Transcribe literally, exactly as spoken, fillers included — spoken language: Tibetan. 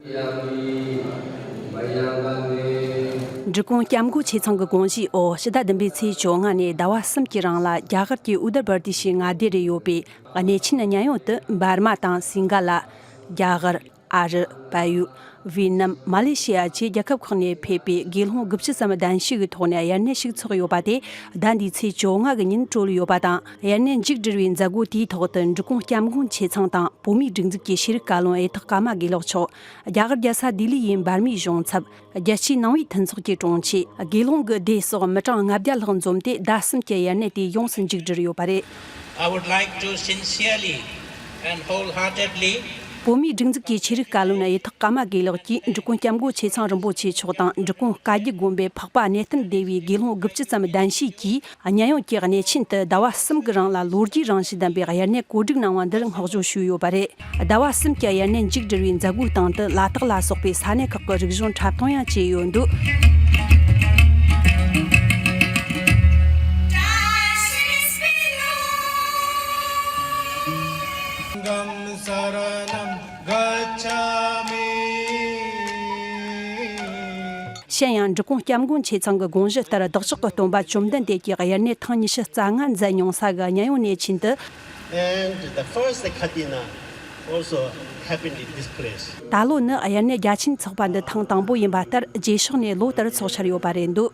འབྲི་གུང་སྐྱབས་མགོན་ཆེ་ཚང་གི་དགོངས་བཞེས་འོག་ཕྱི་ཟླ་བདུན་པའི་ཚེས་བཅོ་ལྔ་ནས་ཟླ་བ་གསུམ་གྱི་རིང་ལ་རྒྱ་གར་གྱི་ཨུ་དར་པར་དི་ཤི་མངའ་སྡེ་རུ་ཡོད་པའི་གནས་ཆེན་གཉན་ཡོད་དུ་འབར་མ་དང་སིང་ག་ལ། རྒྱ་གར། ཨ་རི། བལ་ཡུལ། ཝི་ཡེད་ནམ། མ་ལེ་ཤི་ཡ་བཅས་རྒྱལ་ཁབ་ཁག་ནས་ཕེབས་པའི་དགེ་སློང་དགུ་བཅུ་ཙམ་གདན་ཞུས་ཀྱི་ཐོག་ནས་དབྱར་གནས་ཤིག་ཚོགས་ཡོད་པ་དེ་ཟླ་འདིའི་ཚེས་བཅོ་ལྔ་གི་ཉིན་གྲོལ་ཡོད་པ་དང་། དབྱར་གནས་མཇུག་སྒྲིལ་བའི་མཛད་སྒོ་དེའི་ཐོག་ཏུ་འབྲི་གུང་སྐྱབས་མགོན་ཆེ་ཚང་དང་བོད་མིའི་སྒྲིག་འཛུགས་ཀྱི་ཤེས་རིག་བཀའ་བློན་གཡུ་ཐོག་ཀརྨ་དགེ་ལེགས་མཆོག་རྒྱ་གར་རྒྱལ་ས་ལྡི་ལི་ཡི་འབར་མའི་གཞུང་ཚབ། རྒྱལ་སྤྱིའི་ནང་པའི་མཐུན་ཚོགས་ཀྱི་དྲུང་ཆེ། དགེ་སློང་གི་སྡེ་སོགས་མི་གྲངས་ལྔ་བརྒྱ་ལྷག་འཛོམས་ཏེ་ཟླ་གསུམ་གྱི་དབྱར་གནས་དེ་ཡོངས་སུ་མཇུག་བསྒྲིལ་ཡོད་པ་རེད། I would like to sincerely and wholeheartedly བོད་མིའི་སྒྲིག་འཛུགས་ཀྱི་ཆོས་རིག་བཀའ་བློན་གཡུ་ཐོག་ཀརྨ་དགེ་ལེགས་ཀྱིས་འབྲི་གུང་སྐྱབས་མགོན་ཆེ་ཚང་རིན་པོ་ཆེ་མཆོག་དང་འབྲི་གུང་བཀའ་བརྒྱུད་དགོན་པའི་འཕགས་པ་གནས་བརྟན་སྡེ་བའི་དགེ་སློང་དགུ་བཅུ་ཙམ་གདན་ཞུས་ཀྱིས། གཉན་ཡོད་ཀྱི་གནས་ཆེན་དུ་ཟླ་བ་གསུམ་གྱི་རིང་ལ་ལོ་རྒྱུས་རང་བཞིན་ལྡན་པའི་དབྱར་གནས་གོ་སྒྲིག་གནང་བ་འདིར་བསྔགས་བརྗོད་ཞུས་ཡོད་པ་རེད། ཟླ་བ་གསུམ་གྱི་དབྱར་གནས་མཇུག་སྒྲིལ་བའི་མཛད་སྒོའི་སྟེང་དུ་ལ་དྭགས་ལ་སོགས་པའི་ས་གནས་ཁག་གི་རིག་གཞུང་འཁྲབ་སྟོན་ཡང་བྱས་ཡོད་འདུག་གཤམ་ཡང་འབྲི་གུང་སྐྱབས་མགོན་ཆེ་ཚང་གི་དགོངས་གཞི་ལྟར་བདག་ཅག་གི་སྟོན་པ་བཅོམ་ལྡན་འདས་ཀྱིས་དབྱར་གནས་ཐེངས་ཉི་ཤུ་རྩ་ལྔ་མཛད་མྱོང་ས་གི་གཉན་ཡོད་གནས་ཆེན་དུ། And the first Khatina also happened in this place. ད་ལོ་ནི་དབྱར་གནས་རྒྱ་ཆེན་ཚོགས་པ་འདི་ཐེངས་དང་པོ་ཡིན་པ་ལྟར་རྗེས་ཕྱོགས་ནས་ལོ་ལྟར་ཚོགས་འཆར་ཡོད་པ་རེད་འདུག